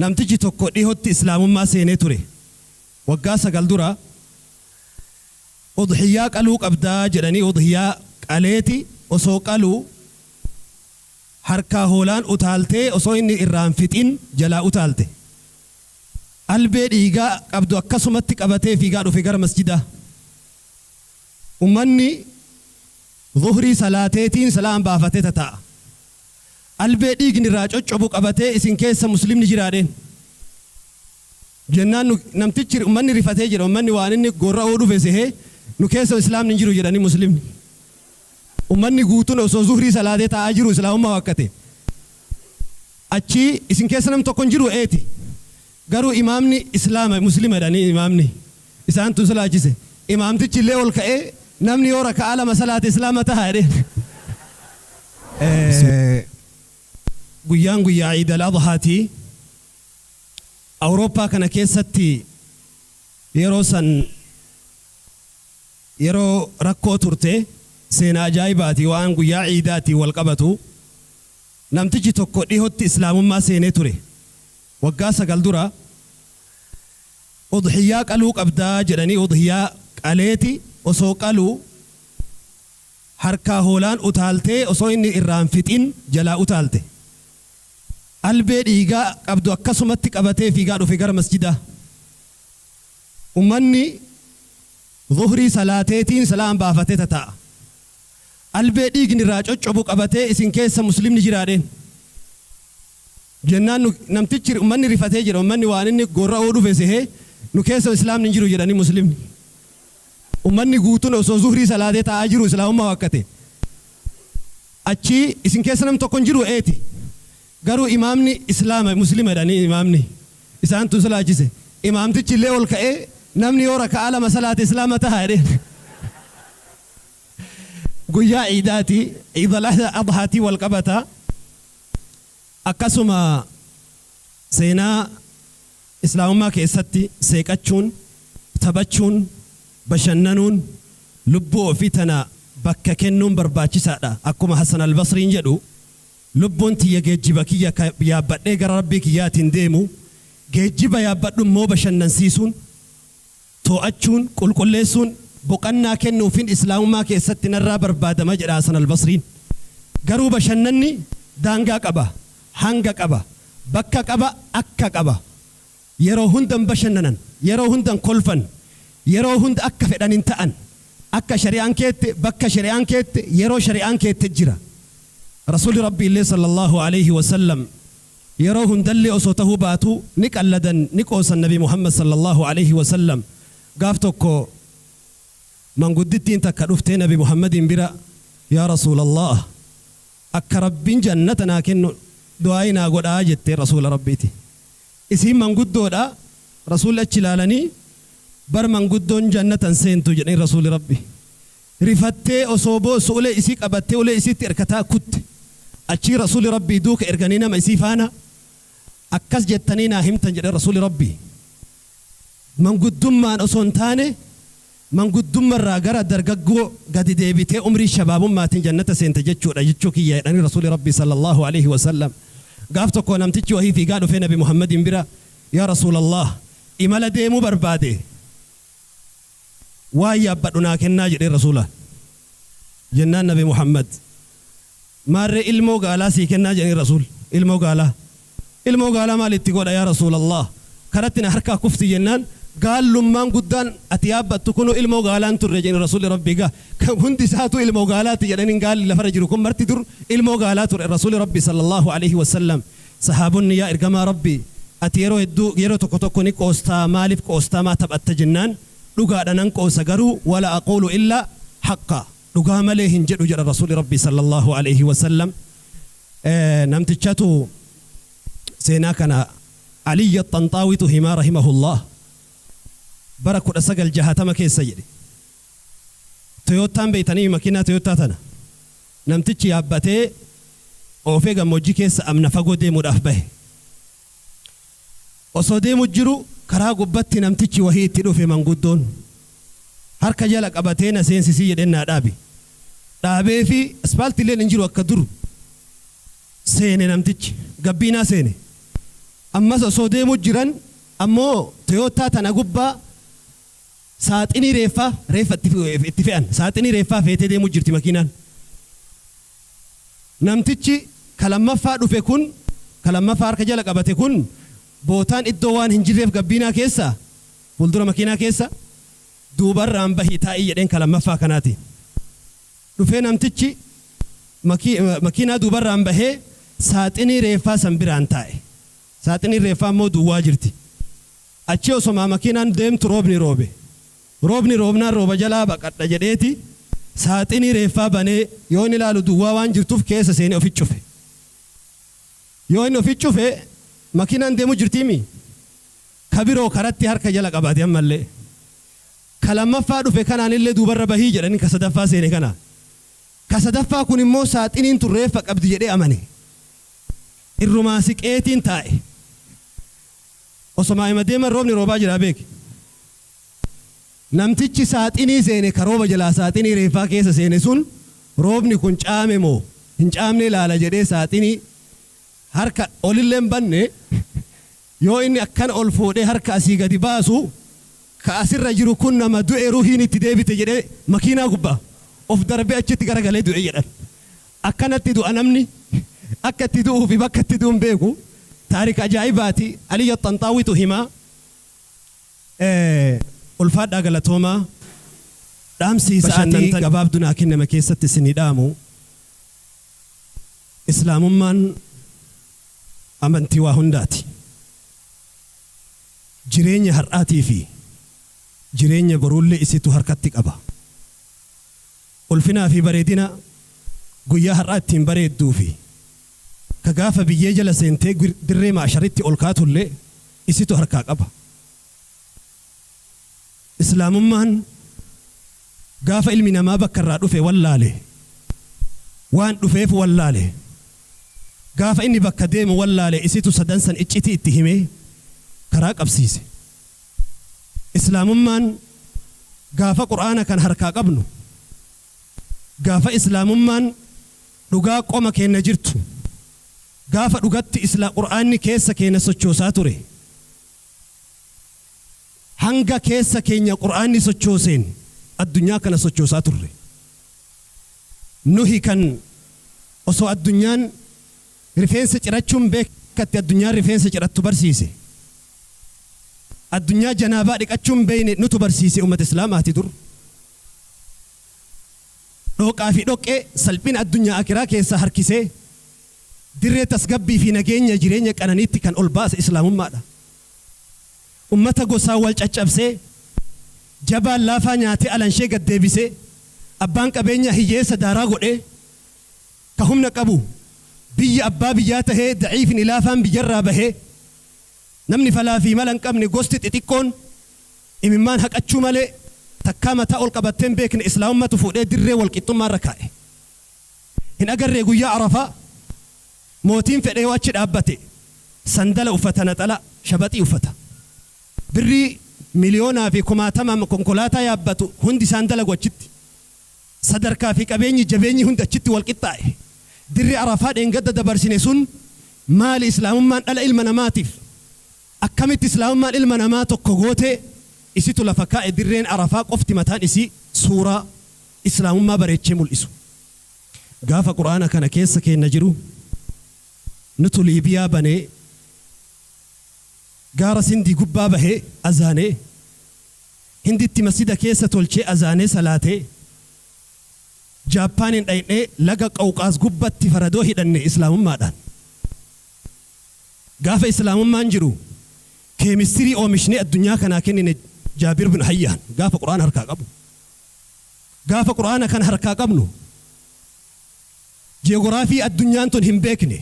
Namtichi tokko dhihootti Islaamummaa seenee ture. Waggaa 9 dura Udhiyyaa qaluu qabdaa jedhanii udhiyyaa qaleeti osoo qaluu harkaa hoolaan utaaltee osoo inni irraa hin fixin jalaa utaalte. Albee dhiigaa qabdu akkasumatti qabatee fiigaa dhufe gara masjidaa. Ummanni Zuhrii salaateetiin salaam baafatee tataa'a. Albee dhiigni irraa coccobu qabatee isin keessa muslimni jiraa dheen. Jennaan nu namtichi ummanni rifatee jira ummanni waan inni gorra'uu dhufe sehee nu keessa islaamni hin jiru jedhanii muslimni. Ummanni guutuun osoo zuhrii salaatee taa'aa jiru islaamummaa waakkate. Achii isin keessa nam tokko hin jiru eeti. Garuu imaamni islaama muslima jedhanii imaamni isaantu salaachise. Imaamtichi illee ol ka'ee namni yoo raka'aa 2 salaate islaama taha jedheen. Guyyaan guyyaa Iid al Adhaati. Awurooppaa kana keessatti yeroo san yeroo rakkoo turte seenaa ajaa'ibaati waan guyyaa Iidaatiin wal qabatu. Namtichi tokko dhihotti Islaamummaa seenee ture. Waggaa 9 dura Udhiyyaa qaluu qabdaa jedhanii udhiyyaa qaleeti osoo qaluu harkaa hoolaan utaaltee osoo inni irraa hin fixin jalaa utaalte. Albee dhiigaa qabdu akkasumatti qabatee fiigaa dhufe gara masjidaa. Ummanni Zuhrii salaateetiin salaam baafatee tataa'a. Albee dhiigni irraa coccobu qabatee isin keessa muslimni jiraa dheen. Jennaan nu namtichi ummanni rifatee jira ummanni waan inni gorra'uu dhufe sehee nu keessa islaamni hin jiru jedhanii muslimni. Ummanni guutuun osoo zuhrii salaatee taa'aa jiru islaamummaa waakkate. Achii isin keessa nam tokko hin jiru eeti. Garuu imaamni islaama muslima jedhanii imaamni isaantu salaachise. Imaamtichi illee ol ka'ee namni yoo raka'aa 2 salaate islaama taha jedheen. Guyyaa Iidaati, Iid al Adhaatiin wal qabata. Akkasuma seenaa Islaamummaa keessatti seeqachuun, taphachuun, bashannanuun, lubbuu ofii tana bakka kennuun barbaachisaadha. Akkuma Hasan Al-Basriin jedhu, Lubbuun tiyya geejjiba kiyya ka yaabbadhee gara Rabbii kiyyaatiin deemu, geejjiba yaabbadhu immoo bashannansiisuun, too'achuun, qulqulleessuun, boqannaa kennuufiin Islaamummaa keessatti narraa barbaadama jedha Hasan Al-Basriin. Garuu bashannanni daangaa qaba, hanga qaba, bakka qaba, akka qaba. Yeroo hunda hin bashannanan, yeroo hunda hin kolfan, yeroo hunda akka fedhan hin ta'an. Akka shari'aan keette, bakka shari'aan keette, yeroo shari'aan keette jira. Rasuulli Rabbiillee sallallaahu aleyhi wa sallam Yeroo hundallee osoo tahuu baatuu ni qalladan, ni qoosan Nabi Muhammad sallallaahu aleyhi wa sallam. Gaaf tokko manguddittiin takka dhuftee Nabi Muhammadiin bira Yaa Rasuulallaah! Akka Rabbiin jannata naa kennu du'aa'ii naa godhaa jetteen Rasuula Rabbiiti. Isiin manguddoodha, Rasuulli achi ilaalanii bar manguddoon jannata hin seentu jedhaniin Rasuulli Rabbii. Rifattee osoo boossu ulee isii qabattee ulee isiitti erkataa kutte. Achii Rasuuli Rabbii duuka erganii nama isii faana akkas jettanii naa himtan jedhan Rasuuli Rabbii. Manguddummaan osoo hin taane manguddummarraa gara dargaggoo gadi deebitee umrii shabaabummaatiin jannata seente jechuudha jechuu kiyya jedhanii Rasuuli Rabbii sallallaahu aleyhi wasallam. Gaaf tokko namtichi wahii fiigaa dhufee Nabi Muhammadiin bira Yaa Rasuulallaah imala deemuu barbaade. Waan yaabbadhu naa kennaa jedheen Rasuulaan. Jennaan Nabi Muhammad, Maarree ilmoo gaalaa sii kennaa jedhaniin Rasuulli. Ilmoo gaalaa. Ilmoo gaalaa maal itti godha yaa Rasuulallaah? Karatti na harkaa kufti jennaan gaallummaan guddaan ati yaabbattu kunuu ilmoo gaalaa hin turre jedhaniin Rasuulli Rabbii. Egaa kan hundi isaatuu ilmoo gaalaati jedhaniin gaalli lafarra jiru kun marti dur ilmoo gaalaa ture Rasuulli Rabbii sallallaahu aleyhi wasallam. Sahaabonni yaa Ergamaa Rabbii ati yeroo hedduu yeroo tokko tokko ni qoostaa maaliif qoostaa maa taphatta jennaan dhugaadha nan qoosa garuu wala aquulu illaa haqqa dhugaa malee hin jedhu jedhan Rasuulli Rabbii sallallaahu aleyhi wasallam Namtichatu seenaa kana Aliyy Axxanxaawitu himaa rahimahullaah bara 1960 keessa jedhe Toyoottaan beeytanii makiinaa Toyoottaa tana Namtichi yaabbatee oofee gammoojjii keessa amna fagoo deemuudhaaf bahe. Osoo deemu jiru karaa gubbatti namtichi wahii itti dhufe manguddoon. Harka jala qabatee na seensisi jedheen naa dhaabi. Dhaabeefii aspaaltiilleen hin jiru akka dur seene namtichi. Gabbiinaa seene. Ammas osoo deemuu jiran ammoo Toyootaa tana gubbaa saaxinii reeffaa reeffa itti fe'an saaxinii reeffaa feetee deemuu jirti makiinaan. Namtichi ka lammaffaa dhufe kun ka lammaffaa harka jala qabate kun bootaan iddoo waan hin jirreef gabbiinaa keessa fuuldura makiinaa keessa duubarraan bahii taa'ii jedheen ka lammaffaa kanaati. Dhufee namtichi makiinaa duubarraan bahee saaxinii reeffaa san biraan taa'e. Saaxiniin reeffaa immoo duwwaa jirti. Achi osomaa makiinaan deemtu roobni roobe. Roobni roobnaan rooba jalaa baqadha jedheeti saaxinii reeffaa banee yoo inni ilaalu duwwaa waan jirtuuf keessa seenee ofi cufe. Yoo inni ofi cufe makiinaan deemu jirtiimi? Ka biroo karatti harka jala qabate ammallee. Ka lammaffaa dhufe kanaan illee duubarra bahii jedhanii ka sadaffaa seene kana. Ka sadaffaa kun immoo saaxiniin tun reeffa qabdi jedhee amane. Irrumaa siqeetiin taa'e. Osomaa ima deeman roobni roobaa jiraa beeki. Namtichi saaxinii seene ka rooba jalaa saaxinii reeffaa keessa seene sun roobni kun caame moo hin caamne ilaala jedhee saaxinii harka olillee hin banne. Yoo inni akkana ol fuudhee harka asii gadi baasu ka asirra jiru kun nama du'e ruhiin itti deebite jedhee makiinaa gubbaa of darbee achitti garagalee du'e jedhan. Akkanatti du'a namni akka itti du'uu fi bakka itti du'u hin beeku. Taarika ajaa'ibaati. Aliyya Xanxaawitu himaa. Ulfaadhaa galatoomaa. Dhaamsi sa'aatii gabaabduu naa kenname keessatti isinii dhaamu. Islaamummaan amantii waa hundaati. Jireenya har'aatii fi jireenya boruullee isitu harkatti qaba. Ulfinaa fi bareedina guyyaa har'aa ittiin bareedduu fi ka gaafa biyyee jala seentee dirree maasharitti ol kaatullee isitu harkaa qaba. Islaamummaan gaafa ilmi namaa bakka irraa dhufe wallaale, waan dhufeef wallaale, gaafa inni bakka deemu wallaale isitu sadan san iccitii itti himee karaa qabsiise. Islaamummaan gaafa Qur'aana kan harkaa qabnu, gaafa Islaamummaan dhugaa qoma keenna jirtu, gaafa dhugatti Qur'aanni keessa keenya sochoosaa ture, hanga keessa keenya Qur'aanni sochooseen addunyaa kana sochoosaa turre. Nuhi kan osoo addunyaan rifeensa cirachuun beekatti addunyaan rifeensa cirattu barsiise. Addunyaa janaabaa dhiqachuun beeyne nutu barsiise ummata Islaamaati dur. Dhooqaa fi dhoqqee salphina addunyaa akiraa keessaa harkisee dirree tasgabbii fi nageenya jireenya qananiitti kan ol baase Islaamummaadha. Ummata gosaan wal caccabsee, jabaan laafaa nyaatee alanshee gad deebisee, abbaan qabeenyaa hiyyeessa daaraa godhee, ka humna qabu biyya abbaa biyyaa tahee daciifni laafaan biyyarraa bahee, namni falaa fi mala hin qabne gosti xixiqqoon imimmaan haqachuu malee takkaa mataa ol qabattee hin beekne Islaamummatu fuudhee dirree wal qixxummaa irra kaa'e. Hin agarree guyyaa Arafaa mootiin fedhe yoo achi dhaabbate sandala uffata naxala shabaxii uffata. Birrii miliyoonaa fi kumaatamaan konkolaataa yaabbatu hundi isaan dalagu achitti. Sadarkaa fi qabeenyi jabeenyi hundi achitti wal qixxaa'e. Dirri Arafaa dheengadda dabarsine sun maali Islaamummaan dhala ilma namaatiif? Akkamitti Islaamummaan ilma namaa tokko gootee isitu lafa kaa'e dirreen Arafaa qofti mataan isii suuraa Islaamummaa bareechee mul'isu. Gaafa Qur'aana kana keessa keenna jiru nutu Liibiyaa banee gaara Sindii gubbaa bahee azaanee Hinditti masjida keessa tolchee azaanee salaatee Jaappaaniin dhaynee laga Qawqaas gubbatti faradoo hidhanne Islaamummaadhaan. Gaafa Islaamummaan jiru keemistirii oomishnee addunyaa kanaa kennine Jaabir bin Hayyaan gaafa Qur'aana harkaa qabu. Gaafa Qur'aana kana harkaa qabnu ji'oogiraafii addunyaan tun hin beekne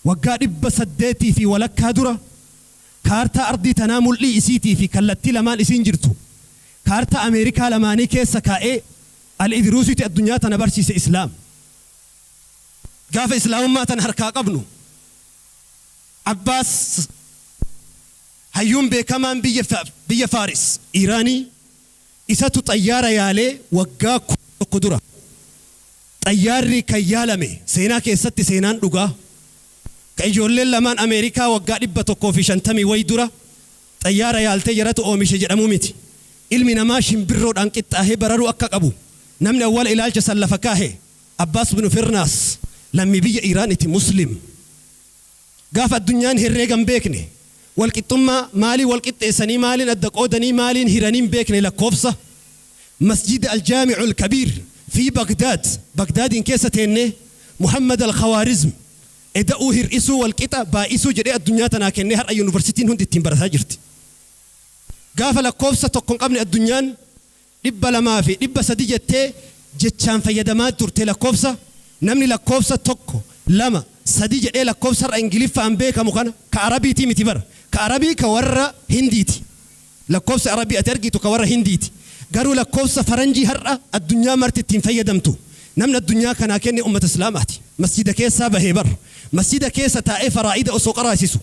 waggaa 850 dura kaartaa ardii tanaa mul'ii isiitii fi kallattii lamaan isiin jirtu kaartaa Ameerikaa lamaanii keessa kaa'ee Al-Idruusiiti addunyaa tana barsiise Islaam. Gaafa Islaamummaa tana harkaa qabnu Abbaas hayyuun beekamaan biyya Faaris Iiraanii isatu xayyaara yaalee waggaa 1000 dura xayyaarri kan yaalame seenaa keessatti seenaan dhugaa. Ka ijoolleen lamaan Ameerikaa waggaa 150 wayi dura xayyaara yaaltee jaratu oomishe jedhamuu miti. Ilmi namaa shimbirroodhaan qixxaahee bararuu akka qabu namni awwala ilaalcha san lafa kaahe Abbaas binu Firnaas lammii biyya Iiraaniti, Muslim. Gaafa addunyaan herreega hin beekne, walqixxummaa maaliin walqixxeessanii, maaliin adda qoodanii, maaliin hiranii hin beekne lakkoofsa Masjida Al-Jaami'ul Kabiir fii Bagdaad, Bagdaadiin keessa teennee Muhammad Al-Khawaarizm eda'uu, hir'isuu, walqixa, baay'isuu jedhee addunyaa tanaa kennee har'a yuunivarsitiin hundi ittiin barataa jirti. Gaafa lakkoofsa tokko hin qabne addunyaan 200 fi 300 jettee jechaan fayyadamaa turte lakkoofsa namni lakkoofsa 1, 2, 3 jedhee lakkoofsa har'a Ingiliffaan beekamu kana ka Arabiitii miti bar ka Arabii ka warra Hindiiti lakkoofsi Arabii ati argitu ka warra Hindiiti garuu lakkoofsa faranjii har'a addunyaa marti ittiin fayyadamtu namni addunyaa kanaa kenne ummata Islaamaati masjida keessaa bahee bar masjida keessa taa'ee faraa'ida osoo qaraasisu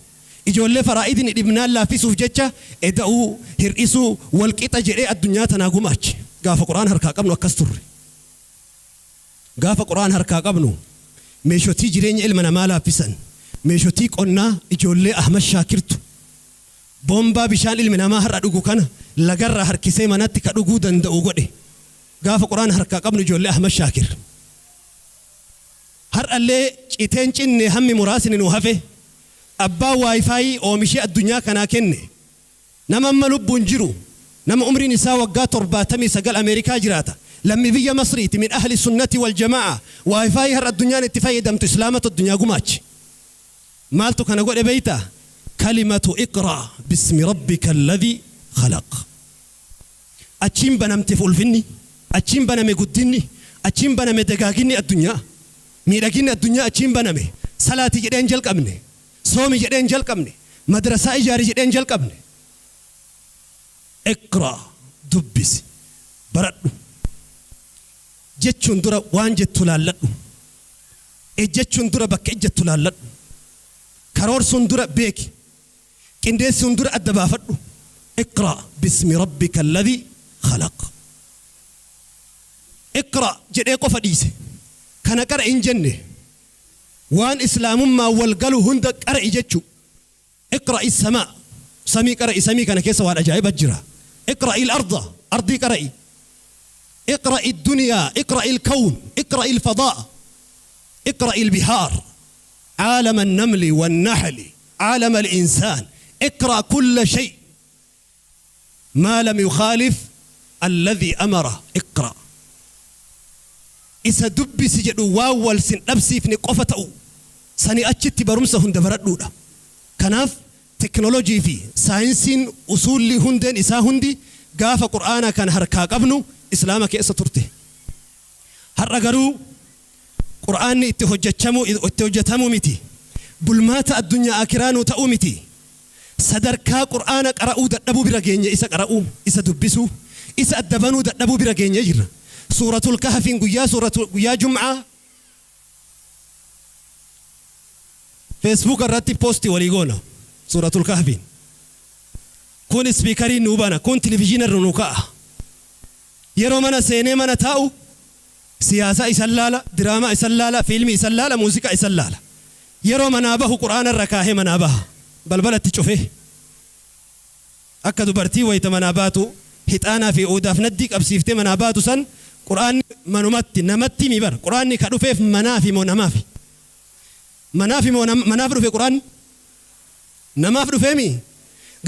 Ijoollee faraa'idni dhibnaan laaffisuuf jecha eda'uu, hir'isuu, wal qixa jedhee addunyaa tanaa gumaache. Gaafa Qur'aana harkaa qabnu akkas turre. Gaafa Qur'aana harkaa qabnu meeshotii jireenya ilma namaa laaffisan, meeshotii qonnaa ijoollee Ahmad Shaakirtu boombaa bishaan ilmi namaa har'a dhugu kana lagarraa harkisee manatti ka dhuguu danda'u godhe. Gaafa Qur'aana harkaa qabnu ijoollee Ahmad Shaakir. Har'allee citeen cinne hammi muraasni nu hafe. Abbaa Wi-Fi oomishee addunyaa kanaa kenne. Nama amma lubbuun jiru, nama umriin isaa waggaa 79 Ameerikaa jiraata. Lammii biyya Masriiti, min ahli sunnati wal jamaa'a. Wi-Fi har'a addunyaan itti fayyadamtu Islaamatu addunyaa gumaache. Maaltu kana godhe beektaa? Kalimatu iqra bismi rabbika alladhii khalaq. Achiin banamteef ulfinni, achiin baname guddinni, achiin baname dagaaginni addunyaa. Miidhaginni addunyaa achiin baname. Salaati jedhee hin jalqabne. Soomi jedhee hin jalqabne. Madrasaa ijaari jedhee hin jalqabne. Iqra, dubbisi, baradhu jechuun dura waan jettu laalladhu. Ejjechuun dura bakka ejjettu laalladhu. Karoorsuun dura beeki. Qindeessuun dura adda baafadhu. Iqra bismi rabbika alladhii khalaq. Iqra jedhee qofa dhiise. Kana qara'i hin jenne. Waan islaamummaan wal galu hunda qara'i jechuu. Iqra'i samaa. Samii qara'i samii kana keessa waan ajaa'iba jira. Iqra'i al-arda. Ardii qara'i. Iqra'i duniyaa. Iqra'i al-kawn. Iqra'i al-fadaa. Iqra'i al-bihaar. عالم النمل والنحل عالم الإنسان اقرأ كل شيء ما لم يخالف الذي أمره اقرأ isa dubbisi jedhu waan wal sin dhabsiifne qofa ta'u sani achitti barumsa hunda baradhuudha. Kanaaf teknolojii fi saayinsiin usuulli hundeen isaa hundi gaafa Qur'aana kan harkaa qabnu Islaama keessa turte. Har'a garuu Qur'aanni itti hojjachamuu itti hojjatamuu miti. Bulmaata addunyaa aakiraa nuu ta'uu miti. Sadarkaa Qur'aana qara'uu dadhabuu bira geenye isa qara'uu, isa dubbisuu, isa adda banuu dadhabuu bira geenyee jirra. Suuratul Kahfiin guyyaa suuratu guyyaa Jum'aa Facebook irratti posti walii goona. Suuratul Kahfiin. Kun ispiikariin nuu bana, kun televizhiina irra nuu ka'a. Yeroo mana seenee mana taa'u Siyaasaa isan laala, diraamaa isan laala, fiilmii isan laala, muuziqaa isan laala. Yeroo manaa bahu Qur'aana irra kaahee manaa baha. Balbala itti cufee. Akka dubartii wayta manaa baatu hixaanaa fi uudaaf naddii qabsiiftee manaa baatu san Qur'aanni manumatti namatti himi bar. Qur'aanni ka dhufeef manaafi moo namaafi? Manaafi moo manaaf dhufe Qur'aanni? Namaaf dhufeemii?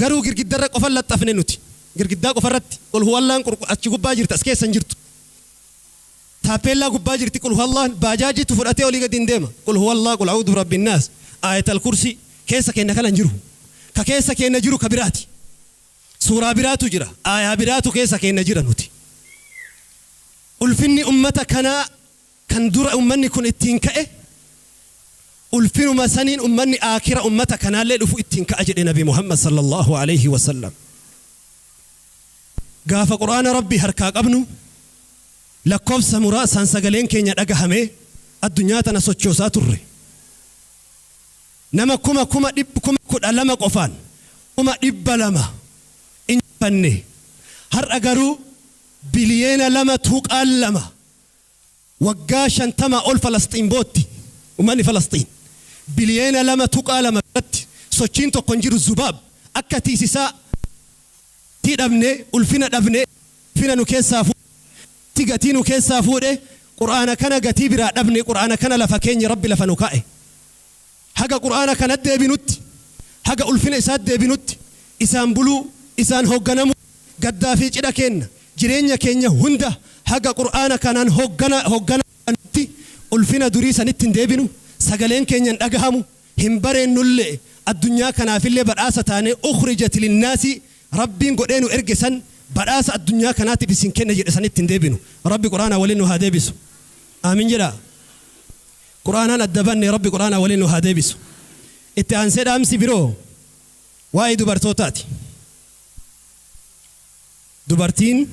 Garuu girgiddarra qofan laxxafne nuti. Girgiddaa qofarratti qul huwallaan achi gubbaa jirti as keessa hin jirtu. Taappeellaa gubbaa jirti qul huwallaan baajaajiitu fudhatee olii gadi hin deema. Qul huwallaa qul a'uudhu birabbin naas aayatal kursii keessa keenna kana hin jiru. Ka keessa keenna jiru ka biraati. Suuraa biraatu jira. Aayaa biraatu keessa keenna jira nuti. Ulfinni ummata kanaa kan dura ummanni kun ittiin ka'e ulfinuma saniin ummanni aakira ummata kanaallee dhufu ittiin ka'a jedhe Nabi Muhammad sallallahu alaihi wasallam. Gaafa Qur'aana Rabbii harkaa qabnu lakkoofsa muraasaan sagaleen keenya dhagahamee addunyaa tana sochoosaa turre. Nama kuma 12,000 qofaan 200,000 injifanne. Har'a garuu biliyeena 2.2 waggaa 50 ol Falasxiin bootti. Ummanni Falasxiin. Biliyeena 2.2 biratti sochiin tokko hin jiru zubaab akka tiisisaa gatii dhabne ulfina dhabne ulfina nu keessaa fuudhe gatii nu keessaa fuudhe Qur'aana kana gatii biraa dhabne Qur'aana kana lafa keenye Rabbi lafa nu kaa'e. Haga Qur'aana kanatti deebinutti, haga ulfina isaatti deebinutti, isaan buluu, isaan hoogganamuu, gaddaa fi cidha keenna, jireenya keenya hunda haga Qur'aana kanaan hooggana hoogganamnutti ulfina durii sanitti hin deebinu, sagaleen keenya hin dhagahamu, hin bareennullee, addunyaa kanaafillee badhaasa taanee ukhrijat linnaasi Rabbiin godhee nu erge san badhaasa addunyaa kanaatiif isin kenne jedhe sanitti hin deebinu. Rabbi Qur'aana waliin nu haa deebisu. Aamin jedhaa. Qur'aanaan adda banne Rabbi Qur'aanaa waliin nu haa deebisu. Itti aansee dhaamsi biroo waa'ee dubartootaati. Dubartiin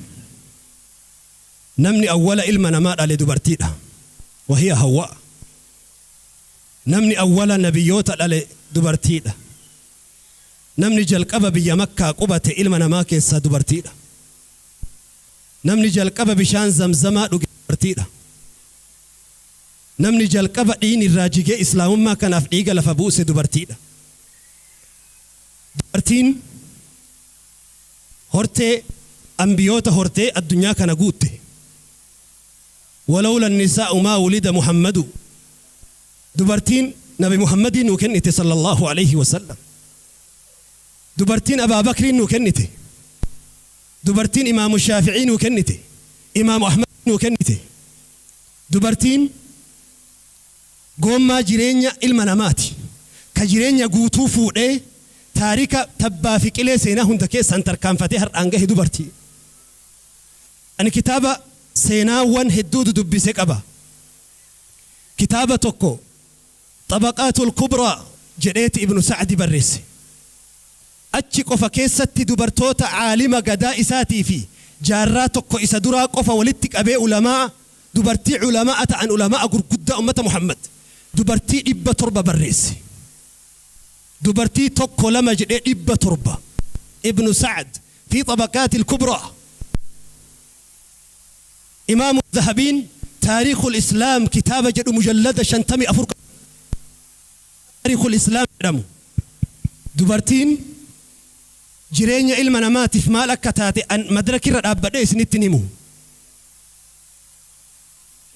namni awwala ilma namaa dhale dubartiidha. Wahiya Hawwaa. Namni awwala nabiyyoota dhale dubartiidha. Namni jalqaba biyya Makkaa qubate ilma namaa keessaa dubartiidha. Namni jalqaba bishaan zamzamaa dhuge dubartiidha. Namni jalqaba dhiigni irraa jigee Islaamummaa kanaaf dhiiga lafa buuse dubartiidha. Dubartiin hortee anbiyoota hortee addunyaa kana guutte. Walawla nisaa'u maa wulida Muhammadu. Dubartiin Nabi Muhammadii nuu kennite sallallahu alayhi wa sallam. Dubartiin Abaa Bakrii nuu kennite. Dubartiin Imaamu Shaafi'ii nuu kennite. Imaamu Ahmad nuu kennite. Dubartiin goommaa jireenya ilma namaati. Ka jireenya guutuu fuudhee taarika tabbaa fi qilee seenaa hunda keessaan tarkaanfatee har'aan gahe dubartii. Ani kitaaba seenaawwan hedduu dudubbise qaba. Kitaaba tokko Xabaqaatul Kubraa jedheeti Ibnu Sa'di barreesse. Achi qofa keessatti dubartoota aalima gadaa isaatii fi jaarraa tokko isa duraa qofa walitti qabee ulamaa'a dubartii ulamaa'a ta'an ulamaa'a gurguddaa ummata Muhammad dubartii 700 barreesse. Dubartii tokko lama jedhee 700 Ibnu Sa'd fi Xabaqaatil Kubraa. Imaamu Zahabiin Taariikhul Islaam kitaaba jedhu mujallada 54 qaba. Taariikhul Islaam jedhamu. Dubartiin jireenya ilma namaatiif maal akka taate an madrakirra dhaabbadhee isinitti hin himu.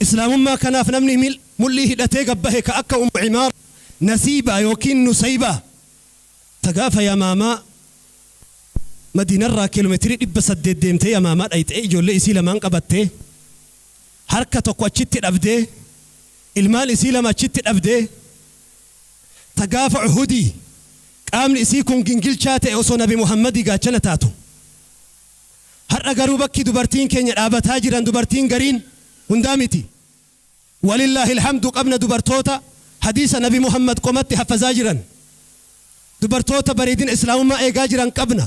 Islaamummaa kanaaf namni mul'ii hidhatee gabbahe ka akka Ummu Cimaara, Nasiibaa yookiin Nusaybaa ta gaafa Yamaamaa Madiinarraa kiiloomeetirii 800 deemtee Yamaamaa dhayxee ijoollee isii lamaan qabattee harka tokko achitti dhabdee ilmaan isii lama achitti dhabdee ta gaafa Uhudii qaamni isii kun gingilchaa ta'e osoo Nabi Muhammadii gaachana taatu. Har'a garuu bakki dubartiin keenya dhaabataa jiran dubartiin gariin hundaa miti. Walillaahi alhamdu qabna dubartoota hadiisa Nabi Muhammad qomatti haffazaa jiran. Dubartoota bareedina Islaamummaa eegaa jiran qabna.